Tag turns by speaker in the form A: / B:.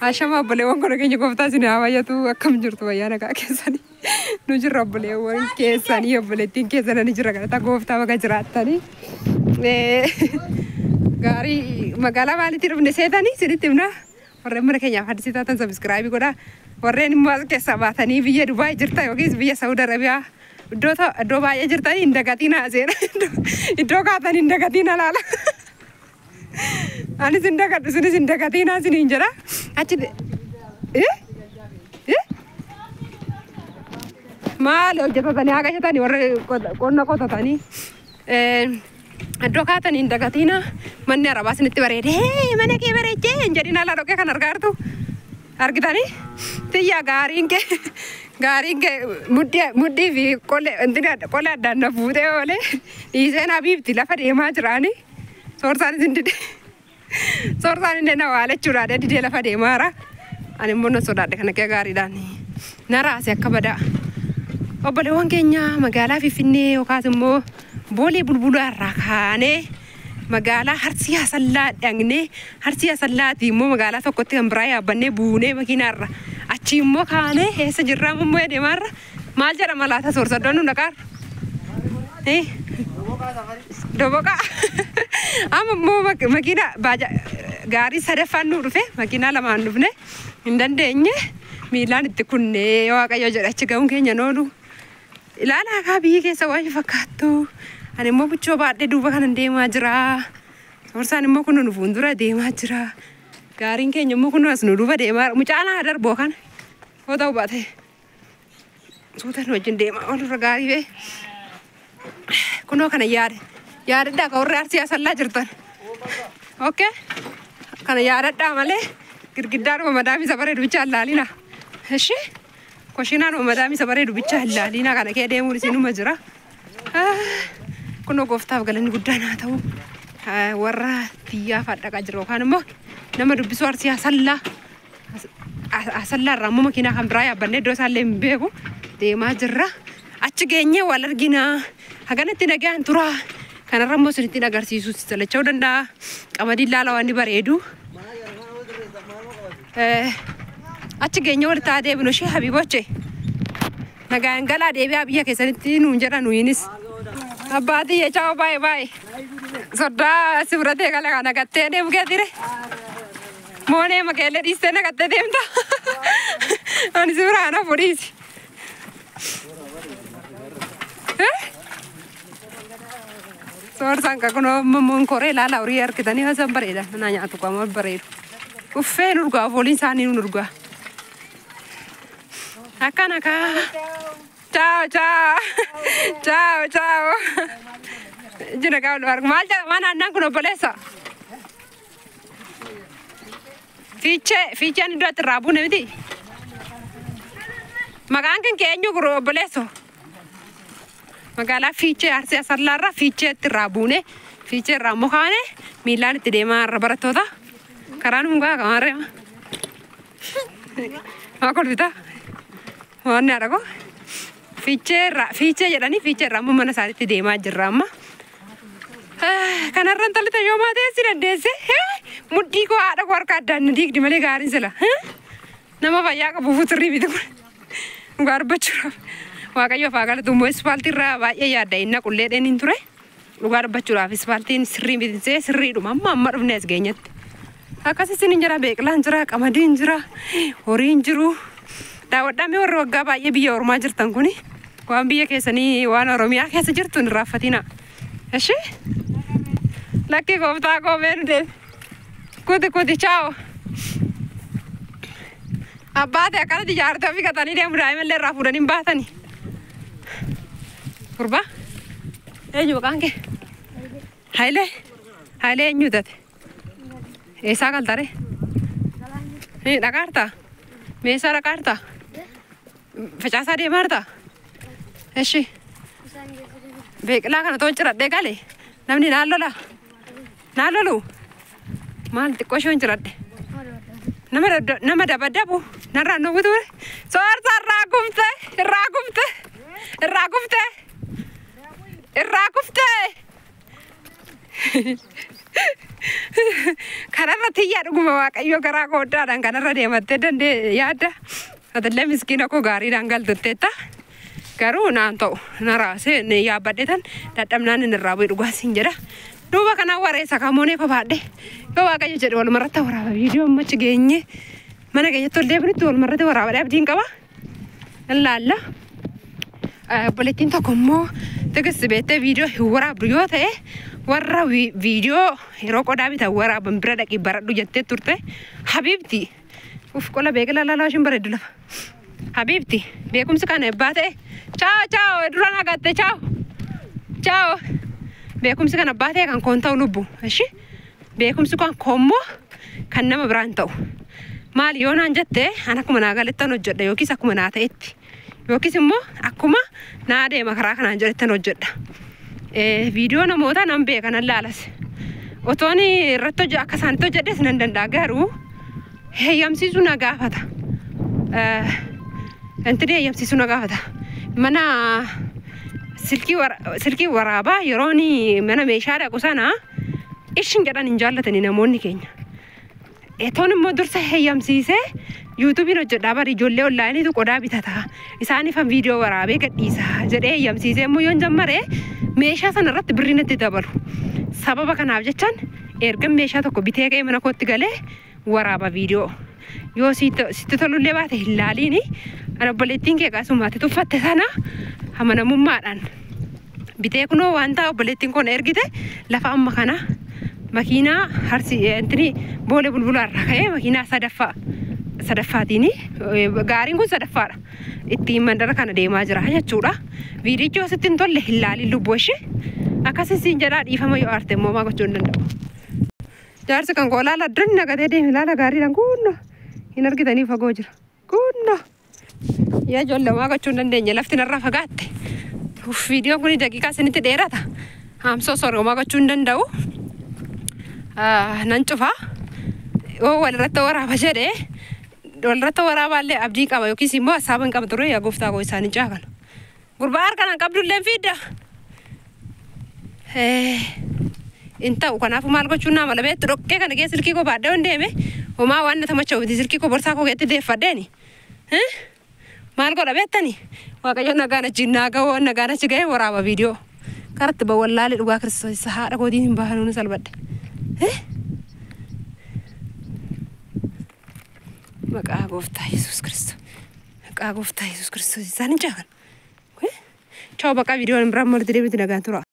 A: Ashama obboleewwan kun keenya gooftaa isin haa baay'atu akkam jirtu wayyaa nagaa keessanii nu jirra obboleewwan keessanii obboleettiin keessan ni jira galata gooftaa baga jiraattanii. Gaarii magaalaa maaliitti dhufne seetanii isinitti himna. Warreen mana keenyaaf haddisii taatan sabiskiraayibii godhaa. Warreen immoo as keessaa baatanii biyya Dubaay jirtan yookiis biyya Saudi Arabiyaa iddoo baay'ee jirtanii hin dagatinaa seera. Iddoo kaatan hin dagatinaa laala. Anis hin dagadhu isinis hin dagatinaa isiniin jedha. Achi maali hojjetatanii haa gashatanii warri qonna qotatanii. Iddoo kaatan hin dagatinaa manni arabaa isinitti bareede mana kee bareechee hin jedhin alaa dhoqee kan argaa jirtu. Argitanii tiyya gaariin kee mudhii fi qolee addaan na fuutee oolee dhiiseen habiibti lafa deemaa jiraani. Soorsaan isin dide. Soorsaan inni na waalachuudha didee lafa deemaara. Ani immoo na sodaadhe kana kee gaariidhaan na raase akka badaa. Obboleewwan keenya magaalaa Finfinnee yookaas immoo Boolee Bulbulaa irraa kaanee magaalaa Arsii Asallaa dhaqnee Arsii Asallaatii immoo magaalaa tokkotti kan biraa yaabbannee buunee makiinaarra achi immoo kaanee eessa jirraa immoo deemaarra maal jedhama laata soorsaddoon nu dhaqaarra. Doboqaa. Amma immoo makiinaa gaarii sadaffaan nu dhufe makiinaa lamaan dhufne hin dandeenye miilaan itti kunnee Waaqayyo jedha achi ga'uun keenya noolu. Ilaalaa kaa biyyi keessa waan fakkaattu. Ani immoo buchoo baadhee duuba kanan deemaa jira. Soorsaan immoo kun nu fuuldura deemaa jira. Gaariin keenya immoo kun as nu duuba deemaa jira. Mucaan haa darboo kana. Hoo ta'u baate. Suutaan wajjin deemaa walirra gaarii bee. Kunoo kana yaade. Yaadadhaa ka warri Arsii Asallaa jirtan. Okay? Kana yaadadhaa malee girgiddaadhuma madaamii bareedu bichaa hin laalina. Ishi? Koshinaadhuma madaamii bareedu bichaa hin laalina kana kee deemuun isinuma jira. Kunoo gooftaaf galanni guddaan haa ta'u. Warra xiyyaa dhaqaa jiru yookaan immoo nama dubbisuu Arsii Asallaa. Asallaa irraa immoo makiinaa kan biraa yaabbannee iddoo isaallee hin beeku deemaa jirra. Achi geenyee wal arginaa. Haganatti nagaan turaa. Kanarra immoo isinitti agarsiisuu salachuu danda'a. Qamadiin laala waan bareedu. Achi geenyee walitti haa deebinu ishee habiiboche. Nagaan galaa deebi'aa biyya keessanitti nuun jedha nuyinis. Abbaatii jechaa baay'ee baay'ee. Soddaa si fudhatee gala kana gattee deemu keetire. Moonee makeellee dhiistee nagattee deemta. Ani si biraa na fudhiisi. Soorsaan kunoo mammoon koree ilaala horii harkitanii hasan bareeda. Naa nyaatu qaama bareedu. Uffee nu urgaa fooliin isaanii nu urgaa. Akkana kaa. Ciao ciao. Ciao ciao. Jira kaa wal argu. Maal jedhama naannaan kun obboleessa? Fiicheen iddoo itti irraa buune miti. Maqaan kan kee eenyu gurra obboleesso? Magaalaa Fiichee Arsii Asallaarraa Fiichee itti irraa buune Fiichee irraa immoo kaane miilaan itti deemaa irra barattoota. Karaan hungaa kamaarree. Maa kolfita? Waan haadha koo. Fiichee jedhanii Fiichee irraa immoo mana isaaniitti deemaa jirra amma. Kanarra intalli tayyoomaa teessi dandeesse. Mudhii koo haadha koo harka addaan na diigdi malee gaariin sila. Nama fayyaa qabu sirrii miti kun. Dhugaa dubbachuudhaaf. Waaqayyo afaa galatu immoo ispaaltii irraa baay'ee yaadda inni qullee dheen ture. Dhugaa dubbachuudhaaf ispaaltiin sirrii miti sirriidhuma amma amma dhufne as geenyetti. Akkas isin jira beeqilaan jira qamadiin jira horiin jiru. Daawwadhaa mee warra waggaa baay'ee biyya ormaa jirtan kuni waan biyya keessanii waan Oromiyaa keessa jirtu hin irraanfatina. Ishi? Lakki gooftaa koo mee nu deemi. Kuti kuti chaawo. Abbaate akkanatti ijaartee ofii gatanii deemu daa'ima illee irraa fuudhanii hin baatani. Gurbaa? Eenyu maqaan kee? Hayilee? Hayilee eenyu tate? Eessaa galtare? Dhaqaartaa? Meeshaa dhaqaartaa? Facaasaa deemaartaa? Eshi. Beeqilaa kana toon ciradhee gale. Namni naan lola? Naan lolu? Maal xiqqoo ishee hin ciradhe? Nama dabadabu narraan nu buture. Soorsa irraa kufte irraa kufte irraa kufte irraa kufte. Kanarra tiyyaa dhuguma Waaqayyo garaa qooddaadhaan kanarra deemattee dandee yaadda. Atillee miskiina koo gaariidhaan galtutteetta. Garuu naan ta'u na raasee ni yaabbadhe tan dadhabnaan inni irraa bu'e dhugaa siin jedha. Duuba kanaan wareessa kamoonee kofaadhe. Yoo Waaqayyo jedhe walumarratti waraaba viidiyoo ammachi geenye mana keenyatti ol deebinutti walumarratti waraabadhe abdiin qaba. Ilaalla. Obboleettiin tokko immoo Tigist beektee viidiyoo hin waraabdu yoo ta'e warra viidiyoo yeroo qodaa bitan waraaban bira dhaqii baradhu jettee turte. Habiibti. Uf qola beekila laalaa ishiin bareeddu lafa. Habiibti beekumsi kana ebbaa ta'e. Chaaw chaaw dura nagatte chaaw. Chaaw. Beekumsi kana abbaa ta'e kan koon ta'u lubbu. Ishi beekumsi kan koommoo kan nama biraan ta'u. Maali yoo naan jette an akkuma naa galettan hojjedha yookiis akkuma naa ta'etti. Yookiis immoo akkuma naa deema karaa kanaan jedhettan hojjedha. Viidiyoo namoota nan beeka nan laalas. Otoon irratti hojje akka isaanitti hojjedhes nan danda'a garuu heeyyamsiisuu na gaafata. Intini heeyyamsiisuu na gaafata. Mana silkii waraabaa yeroon mana meeshaa dhaqu sana ishin jedhan hin jaallatani namoonni keenya. Etoon immoo dursa heeyyamsiisee yuutuubiin hojjedhaa bari ijoollee onlaayiniitu qodaa bitata. Isaaniifan viidiyoo waraabee gadhiisa jedhee heeyyamsiisee immoo yoon jammare meeshaa sana irratti birrii natti dabalu. Sababa kanaaf jechaan erga meeshaa tokko bitee ka'ee mana kootti galee waraaba viidiyoo. Yoo sitti tolullee baate hin laaliini. Ani obboleettiin kee qaasumaatti tuffatte sana amanamummaadhaan bitee kunoo wanta obboleettiin koo na ergite lafa amma kana makiinaa harsi intini boolee bulbulaarraa ka'ee makiinaa sadaffaatiin gaariin kun sadaffaadha. Ittiin mandara kana deemaa jira jechuudha. Viidiyichi yoo sitti hin tolle hin laaliin lubbuu ishee. Akkasii siin jedhaa dhiifama yoo aarte immoo maa gochuu hin danda'u. Jaarsi kan koo laala addunyaa nagatee deeme laala gaariidhaan kunno hin argitanii fagoo jira. Kunno. Yaa ijoollee maa gochuu hin dandeenye lafti narraa fagaatte. Viidiyoon kun daqiiqaa isinitti dheerata. Haamsoo sorry maa gochuu hin danda'u. Nan cufaa. Yoo walirratti waraaba jedhee walirratti waraabaallee abdii qaba yookiis immoo hasaaba hin qaba ture yaa gooftaa koo isaan hin caakan. Gurbaa harkaan qabdullee fiidda. In ta'u kanaafuu maal gochuun naa mala beektu dhoqqee kana keessa silkii koo baadhee waan deeme homaa waan na tamacha'u miti silkii koo borsaa koo keessatti deeffadheeni. Maal godha beektani? Waaqayyo nagaan achi naa ga'u nagaan achi ga'ee waraaba viidiyoo. Karatti bawwallaalee dhugaa Kiristoos isa haadha kootiin hin bahanuu ni salphadhe. Maqaa gooftaa Yesuus Kiristoos. Maqaa gooftaa Yesuus Kiristoos isaan hin caakan. Chaaw baqaa viidiyoon biraan malitti deebiitti nagaan tura.